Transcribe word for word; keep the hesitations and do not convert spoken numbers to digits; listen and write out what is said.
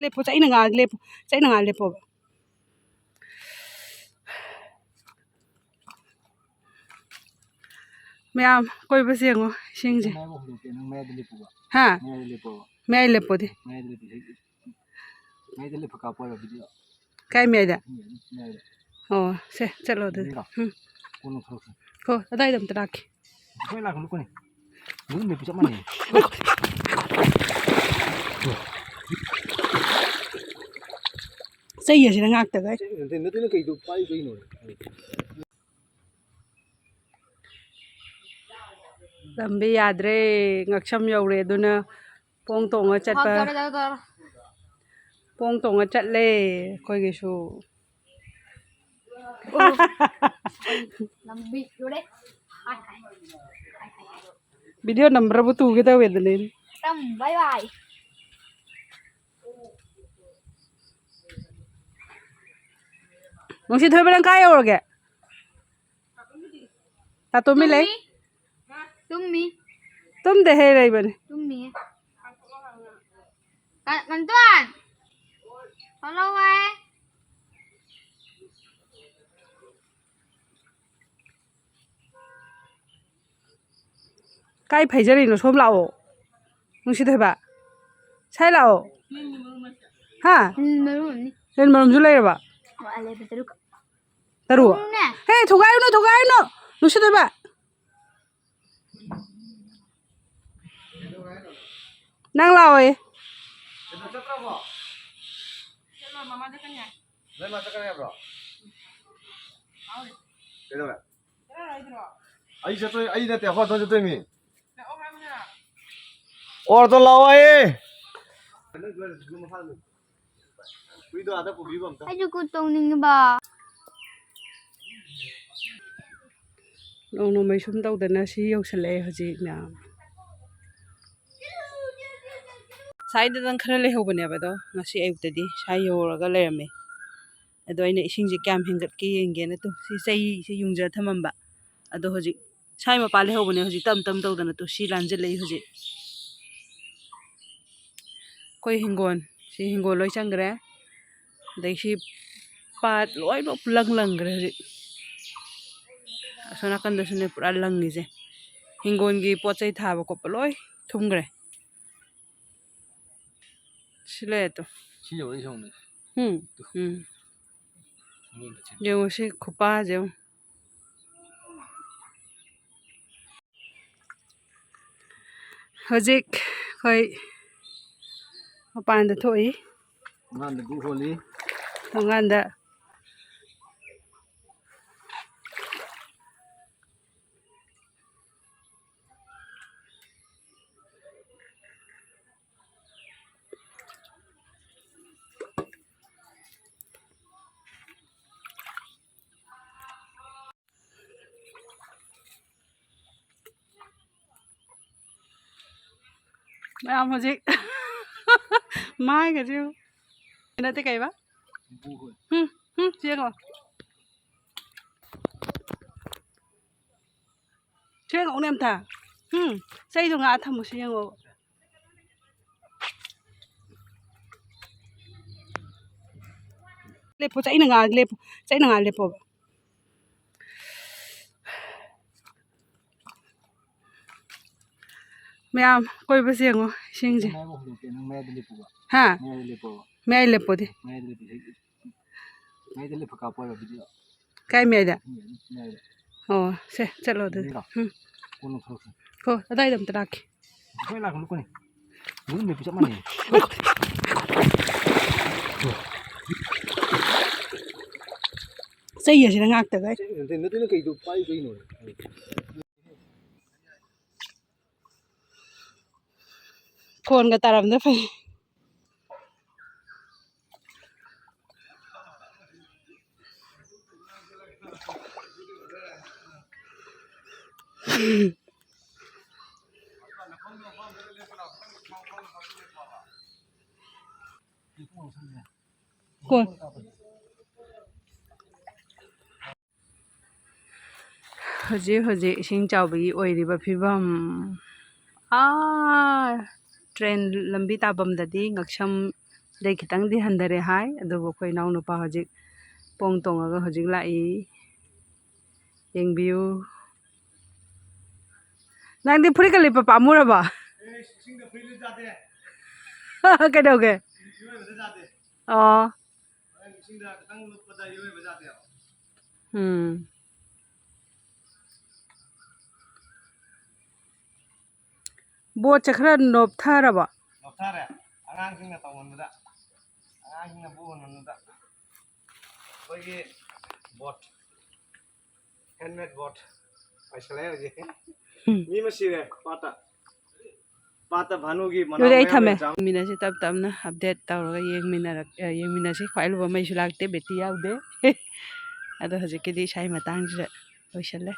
ꯂꯦꯞꯄꯣ, ꯆꯩꯅ ꯉꯥ ꯂꯦꯞꯄꯣ, ꯆꯩꯅ ꯉꯥ ꯂꯦꯞꯄꯣꯕ꯫ ꯃꯌꯥꯝ ꯀꯣꯏꯕꯁꯦ ꯌꯦꯡꯉꯣ, ꯏꯁꯤꯡꯁꯦ꯫ ꯅꯪ ꯃꯌꯥꯏꯗ ꯂꯦꯞꯄꯨꯕ꯫ ꯍꯥ? ꯃꯌꯥꯏꯗ ꯂꯦꯞꯄꯣꯕ꯫ ꯃꯌꯥꯏ ꯂꯦꯞꯄꯣꯗꯤ꯫ ꯃꯌꯥꯏꯗ ꯂꯦꯞꯄꯨ, ꯍꯦꯛ ꯃꯌꯥꯏꯗ ꯂꯦꯞꯄ ꯀꯥꯞꯄꯣ ꯍꯥꯏꯕ ꯚꯤꯗꯤꯑꯣ꯫ ꯀꯥꯏ ꯃꯌꯥꯏꯗ? ꯃꯌꯥꯏꯗ꯫ ꯑꯣ, ꯁꯦ, ꯆꯠꯂꯣ ꯑꯗꯨꯗꯤ꯫ ꯌꯦꯡꯉꯣ꯫ ꯎꯝ꯫ ꯀꯣꯟꯅ ꯊꯣꯛꯂꯛꯁꯤ꯫ ꯍꯣ, ꯑꯗꯥꯏꯗ ꯑꯝꯇ ꯂꯥꯛꯀꯦ꯫ ꯑꯩꯈꯣꯏ ꯂꯥꯛꯀꯅꯨ, ꯀꯣꯟꯅꯤ꯫ ꯃꯣꯏ ꯃꯦꯞꯄꯨ ꯆꯞ ꯃꯥꯟꯅꯩ꯫ ꯆꯩ ꯑꯁꯤꯅ ꯉꯥꯛꯇ ꯒꯥꯏ꯫ ꯅꯠꯇꯦ, ꯅꯠꯇꯦ, ꯅꯪ ꯀꯩꯗꯣ ꯄꯥꯏꯗꯣꯏꯅꯣ? ꯂꯝꯕꯤ ꯌꯥꯗ꯭ꯔꯦ, ꯉꯛꯁꯝ ꯌꯧꯔꯦ, ꯑꯗꯨꯅ ꯄꯣꯡ ꯇꯣꯡꯉ ꯆꯠꯄ꯫ ꯍꯣꯏ, ꯇꯧꯔꯦ, ꯇꯧꯔꯦ, ꯇꯧꯔꯦ꯫ ꯄꯣꯡ ꯇꯣꯡꯉ ꯆꯠꯂꯦ ꯑꯩꯈꯣꯏꯒꯤꯁꯨ꯫ ꯂꯝꯕꯤ ꯌꯧꯔꯦ꯫ ꯍꯥꯏ, ꯍꯥꯏ꯫ ꯍꯥꯏ, ꯍꯥꯏ, ꯍꯥꯏ꯫ ꯚꯤꯗꯤꯑꯣ ꯅꯝꯕ꯭ꯔꯕꯨ ꯇꯨꯒꯦ ꯇꯧꯋꯦꯗꯅꯦ꯫ ꯇꯝ, ꯕꯥꯏ ꯕꯥꯏ꯫ ꯅꯨꯡꯁꯤꯊꯣꯏꯕ, ꯅꯪ ꯀꯥꯏ ꯌꯧꯔꯒꯦ? ꯇꯥꯇꯣꯝꯕꯤ ꯂꯩ? ꯇꯨꯝꯃꯤ꯫ ꯇꯨꯝꯗꯦꯍꯦ, ꯂꯩꯕꯅꯦ꯫ ꯇꯨꯝꯃꯤꯌꯦ꯫ ꯀ-, ꯀꯟꯇꯣꯟ! ꯊꯣꯛꯂꯛꯑꯣ ꯍꯥꯏ꯫ ꯀꯥꯏ ꯐꯩꯖꯔꯤꯅꯣ? ꯁꯣꯝ ꯂꯥꯛꯑꯣ꯫ ꯅꯨꯡꯁꯤꯊꯣꯏꯕ꯫ ꯁꯥꯏ ꯂꯥꯛꯑꯣ꯫ ꯍꯥ? ꯂꯤꯟ ꯃꯔꯨꯝ ꯑꯃꯅꯤ꯫ ꯂꯤꯟ ꯃꯔꯨꯝꯁꯨ ꯂꯩꯔꯕ? ꯋꯥꯠꯂꯦꯕ ꯇꯔꯨꯛ꯫ ꯇꯔꯨꯛ? ꯎꯝꯅꯦ꯫ ꯍꯦ, ꯊꯨꯒꯥꯏꯔꯨꯅꯨ, ꯊꯨꯒꯥꯏꯔꯨꯅꯨ! ꯅꯨꯡꯁꯤꯊꯣꯏꯕ꯫ ꯅꯪ ꯂꯥꯛꯑꯣꯌꯦ꯫ ꯅꯣꯏ ꯃꯥ ꯆꯠꯀꯅꯤ ꯍꯥꯏꯕ꯭ꯔꯣ? ꯀꯩꯗꯧꯔꯦ? ꯑꯩ ꯆꯠꯇꯣꯏ, ꯑꯩ ꯅꯠꯇꯦ, ꯑꯩꯈꯣꯏ ꯑꯗꯣꯝ ꯆꯠꯇꯣꯏꯃꯤ꯫ ꯑꯣ, ꯑꯗꯣ ꯂꯥꯛꯑꯣ ꯑꯩ꯫ ꯍꯨꯏꯗꯣ ꯑꯥꯗ ꯄꯨꯕꯤꯕ ꯑꯝꯇ꯫ ꯑꯩꯁꯨ ꯀꯨꯠ ꯇꯧꯅꯤꯡꯉꯤꯕ꯫ ꯅꯣꯡ ꯅꯣꯡꯃꯩ ꯁꯨꯝ ꯇꯧꯗꯅ ꯁꯤ ꯌꯧꯁꯜꯂꯛꯑꯦ ꯍꯧꯖꯤꯛ ꯃꯌꯥꯝ꯫ ꯁ꯭ꯋꯥꯏꯗꯗꯪ ꯈꯔ ꯂꯩꯍꯧꯕꯅꯦꯕ, ꯑꯗꯣ ꯉꯁꯤ ꯑꯌꯨꯛꯇꯗꯤ ꯁ꯭ꯋꯥꯏ ꯌꯧꯔꯒ ꯂꯩꯔꯝꯃꯦ꯫ ꯑꯗꯣ ꯑꯩꯅ ꯏꯁꯤꯡꯁꯦ ꯀꯌꯥꯝ ꯍꯦꯟꯒꯠꯀꯦ ꯌꯦꯡꯒꯦꯅ ꯇꯨ ꯁꯤ ꯆꯩꯁꯦ ꯌꯨꯡꯖ ꯊꯝꯃꯝꯕ꯫ ꯑꯗꯣ ꯍꯧꯖꯤꯛ ꯁ꯭ꯋꯥꯏ ꯃꯄꯥ ꯂꯩꯍꯧꯕꯅꯦ, ꯍꯧꯖꯤꯛ ꯇꯞ ꯇꯞ ꯇꯧꯗꯅ ꯇꯨ ꯁꯤ ꯂꯥꯟꯁꯤꯜꯂꯛꯏ ꯍꯧꯖꯤꯛ꯫ ꯑꯩꯈꯣꯏ ꯍꯤꯡꯒꯣꯜ ꯁꯤ ꯍꯤꯡꯒꯣꯜ ꯂꯣꯏ ꯆꯪꯈ꯭ꯔꯦ꯫ ꯑꯗꯩ ꯁꯤ ꯄꯥꯠ ꯂꯣꯏꯅꯃꯛ ꯂꯪ ꯂꯪꯈ꯭ꯔꯦ ꯍꯧꯖꯤꯛ꯫ ꯑꯁꯣꯝ ꯅꯥꯀꯟꯗꯁꯨꯅꯦ ꯄꯨꯔꯥ ꯂꯪꯉꯤꯁꯦ꯫ ꯍꯤꯡꯒꯣꯜꯒꯤ ꯄꯣꯠ ꯆꯩ ꯊꯥꯕ ꯈꯣꯠꯄ ꯂꯣꯏ ꯊꯨꯝꯈ꯭ꯔꯦ꯫ ꯁꯤ ꯂꯩꯔꯦ ꯇꯨ꯫ ꯁꯤ ꯌꯧꯔꯛꯏ ꯁꯣꯝꯗ꯫ ꯎꯝ, ꯎꯝ꯫ ꯁꯣꯝꯗ ꯆꯦꯟ-, ꯌꯦꯡꯉꯨ ꯁꯤ ꯈꯨꯄꯥꯁꯦ ꯌꯦꯡꯉꯨ꯫ ꯍꯧꯖꯤꯛ ꯑꯩꯈꯣꯏ ꯃꯄꯥꯟꯗ ꯊꯣꯛꯏ꯫ ꯊꯣꯡꯒꯥꯟꯗ ꯗꯨꯛ ꯍꯣꯜꯂꯤ꯫ ꯊꯣꯡꯒꯥꯟꯗ꯫ ꯃꯌꯥꯝ ꯍꯧꯖꯤꯛ ꯃꯥꯏꯒꯁꯦ ꯅꯠꯇꯦ ꯀꯩꯕ? ꯎꯝ, ꯎꯝ, ꯆꯦꯡꯉꯣ꯫ ꯆꯦꯡꯉꯣ ꯅꯦꯝꯊꯥ꯫ ꯎꯝ, ꯆꯩꯗꯣ ꯉꯥꯛ ꯊꯝꯃꯨꯁꯤ ꯌꯦꯡꯉꯣ꯫ ꯂꯦꯞꯄꯣ, ꯆꯩꯅ ꯉꯥꯛ ꯂꯦꯞꯄꯣ, ꯆꯩꯅ ꯉꯥꯛ ꯂꯦꯞꯄꯣꯕ꯫ ꯃꯌꯥꯝ ꯀꯣꯏꯕꯁꯦ ꯌꯦꯡꯉꯣ, ꯏꯁꯤꯡꯁꯦ꯫ ꯅꯪ ꯃꯌꯥꯏꯐꯥꯎ ꯍꯧꯗꯣꯛꯀꯦ, ꯅꯪ ꯃꯌꯥꯏꯗ ꯂꯦꯞꯄꯨꯕ꯫ ꯍꯥ? ꯃꯌꯥꯏꯗ ꯂꯦꯞꯄꯣꯕ꯫ ꯃꯌꯥꯏ ꯂꯦꯞꯄꯣꯗꯤ꯫ ꯃꯌꯥꯏꯗ ꯂꯦꯞꯄꯨ, ꯍꯦꯛ ꯃꯌꯥꯏꯗ ꯂꯦꯞꯄ ꯀꯥꯞꯄꯣ ꯍꯥꯏꯕ video꯫ ꯀꯥꯏ ꯃꯌꯥꯏꯗ? ꯃꯌꯥꯏꯗ꯫ ꯑꯣ, ꯁꯦ, ꯆꯠꯂꯣ ꯑꯗꯨꯗꯤ꯫ ꯃꯤꯔꯣ? ꯎꯝ꯫ ꯀꯣꯟꯅ ꯊꯣꯛꯂꯛꯁꯤ꯫ ꯍꯣ, ꯑꯗꯥꯏꯗ ꯑꯝꯇ ꯂꯥꯛꯀꯦ꯫ ꯑꯩꯈꯣꯏ ꯂꯥꯛꯀꯅꯨ ꯀꯣꯟꯅꯤ꯫ ꯃꯣꯏ ꯃꯦꯞꯄꯤ ꯆꯞ ꯃꯥꯟꯅꯩ꯫ ꯆꯩ ꯑꯁꯤꯅ ꯉꯥꯛꯇꯒ꯫ ꯅꯠꯇꯦ, ꯅꯠꯇꯦ, ꯅꯪ ꯀꯩꯗꯣ ꯄꯥꯏ ꯀꯩꯅꯣ? ꯀꯣꯟꯒ ꯇꯥꯔꯝꯗ ꯐꯩ꯫ ꯀꯣꯟ꯫ ꯍꯧꯖꯤꯛ ꯍꯧꯖꯤꯛ ꯏꯁꯤꯡ ꯆꯥꯎꯕꯒꯤ ꯑꯣꯏꯔꯤꯕ ꯐꯤꯕꯝ꯫ ꯑꯥ, train ꯂꯝꯕꯤ ꯇꯥꯐꯝꯗꯗꯤ ꯉꯛꯁꯝ ꯑꯗꯩ ꯈꯤꯇꯪꯗꯤ ꯍꯟꯊꯔꯦ ꯍꯥꯏ, ꯑꯗꯨꯕꯨ ꯑꯩꯈꯣꯏ ꯏꯅꯥꯎꯅꯨꯄꯥ ꯍꯧꯖꯤꯛ ꯄꯣꯡ ꯇꯣꯡꯉꯒ ꯍꯧꯖꯤꯛ ꯂꯥꯛꯏ꯫ ꯌꯦꯡꯕꯤꯌꯨ꯫ ꯅꯪꯗꯤ ꯐꯨꯔꯤꯠꯀ ꯂꯤꯠꯄ ꯄꯥꯝꯃꯨꯔꯕꯣ? ꯀꯩꯗꯧꯒꯦ? ꯑꯣ꯫ ꯎꯝ꯫ ꯕꯣꯠꯁꯦ ꯈꯔ ꯅꯣꯞꯊꯔꯕꯣ? ꯅꯣꯞꯊꯔꯦ꯫ ꯑꯉꯥꯡꯁꯤꯡꯅ ꯇꯧꯃꯟꯕꯗ, ꯑꯉꯥꯡꯁꯤꯡꯅ ꯕꯣꯠ ꯍꯣꯟꯃꯟꯕꯗ ꯑꯩꯈꯣꯏꯒꯤ ꯕꯣꯠ, ꯍꯦꯟꯃꯦꯗ ꯕꯣꯠ ꯄꯥꯏꯁꯜꯂꯛꯑꯦ ꯍꯧꯖꯤꯛ꯫ ꯎꯝ꯫ ꯃꯤ ꯑꯃ ꯁꯤꯔꯦ ꯄꯥꯠꯇ꯫ ꯄꯥꯠꯇ ꯚꯥꯅꯨꯒꯤ ꯃꯅꯥꯎ ꯑꯗꯨꯗꯤ ꯑꯩ ꯃꯌꯥꯝ ꯊꯝꯃꯦ꯫ ꯌꯥꯝ ꯆꯥꯎ-, ꯌꯦꯡꯃꯤꯟꯅꯁꯤ, ꯇꯞ ꯇꯞꯅ ꯑꯞꯗꯦꯠ ꯇꯧꯔꯒ ꯌꯦꯡꯃꯤꯟꯅꯔꯛ-, ꯑ, ꯌꯦꯡꯃꯤꯟꯅꯁꯤ꯫ ꯈ꯭ꯋꯥꯏ ꯂꯨꯕ ꯃꯩꯁꯨ ꯂꯥꯛꯇꯦ, ꯕꯦꯇ꯭ꯔꯤ ꯌꯥꯎꯗꯦ꯫ ꯑꯗꯣ ꯍꯧꯖꯤꯛꯀꯤꯗꯤ ꯏꯁꯥꯒꯤ ꯃꯇꯥꯡꯁꯤꯗ ꯂꯣꯏꯁꯜꯂꯦ꯫